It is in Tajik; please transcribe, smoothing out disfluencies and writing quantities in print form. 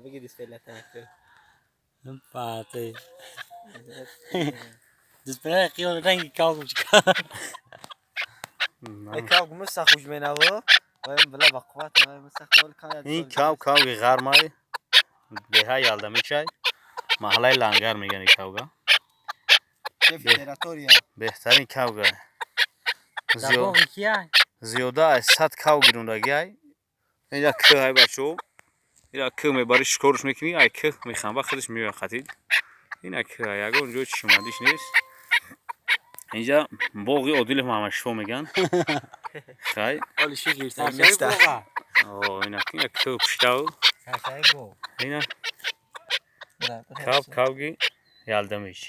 Бигиди спелата. Пате. Дисплей қиёл ранги кавг чикар. Эй, кавг мусах уж менаво. Вай била ба қувват вай мусах тол кан. Ин кав кавги ғармай, деҳаи Ялдамичай, маҳаллаи Лангар меган ин кавга. Шеф территория. Беҳтарин кавга. Дар боғи кия? Зиёда аз 100 кав гирондагиай. Инҷа кӯҳ ай, бачаҳо. Ира кӯҳ мебарӣ, шикоруш мекунӣ, ай кӯҳ мехамба, худаш меояд қатид. Ина кӯҳ, ягон ҷо чишмандиш нест. Инҷа боғи Одилов Маҳамадшифо меган. Хай. Оли шигир Саршаи места. боға. О, ина ина кӯҳ пуштав. Саршаи боғ. Ина кав кавги Ялдамич.